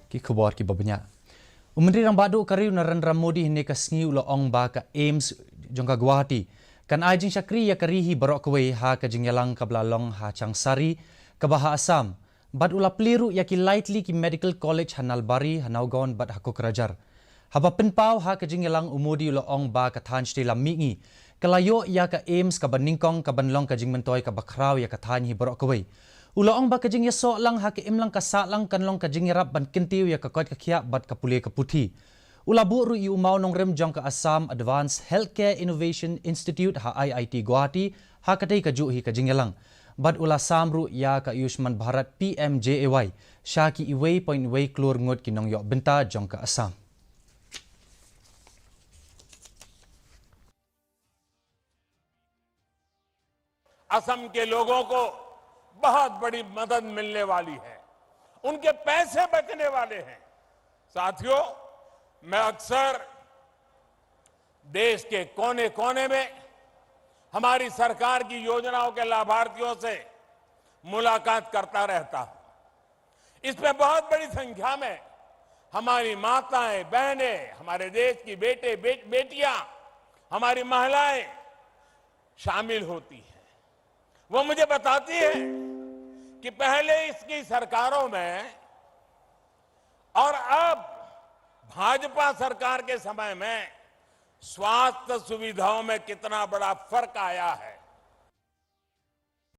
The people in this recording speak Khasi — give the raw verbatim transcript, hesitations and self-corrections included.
Ki khubor kiba bniah. U Myntri Rangbah Duh ka ri u Narendra Modi hynne ka sngi u la ong ba ka AIIMS jong ka Guwahati kan ai jingshakri ïa ka ri hi baroh kawei ha ka jingïalang kaba la long ha Changsari kaba ha Assam. Bad u la plie ruh ïa ki lai tylli ki medical college ha Nalbari, ha Nowgaon bad ha Kokrajhar. Haba pynpaw ha ka jingïalang u Modi u la ong ba ka thaiñ shatei lam mihngi ka la ïoh ïa ka AIIMS kaba nyngkong kaban long ka jingmyntoi kaba khraw ïa ka thaiñ hi baroh kawei. U la ong ba ka jingïasoh lang ha ka imlang ka sahlang kan long ka jingïarap ban kyntiew ïa ka koit ka khiah bad ka pule ka puthi. U la buh ruh ïa u mawnongrim jong ka Assam Advanced Healthcare Innovation Institute ha IIT Guwahati ha katei kajuh hi ka jingïalang. Bad u la sam ruh ïa ka Ayushman Bharat PMJAY sha ki wei point wei klur ngut ki nongïoh bynta jong ka Assam. असम के लोगों को बहुत बड़ी मदद मिलने वाली है, उनके पैसे बचने वाले हैं। साथियों, मैं अक्सर देश के कोने कोने में हमारी सरकार की योजनाओं के लाभार्थियों से मुलाकात करता रहता हूं। इसमें बहुत बड़ी संख्या में हमारी माताएं, बहनें, हमारे देश की बेटे बे, बेटियां, हमारी महिलाएं शामिल होती हैं। वो मुझे बताती हैं कि पहले इसकी सरकारों में और अब भाजपा सरकार के समय में स्वास्थ्य सुविधाओं में कितना बड़ा फर्क आया है।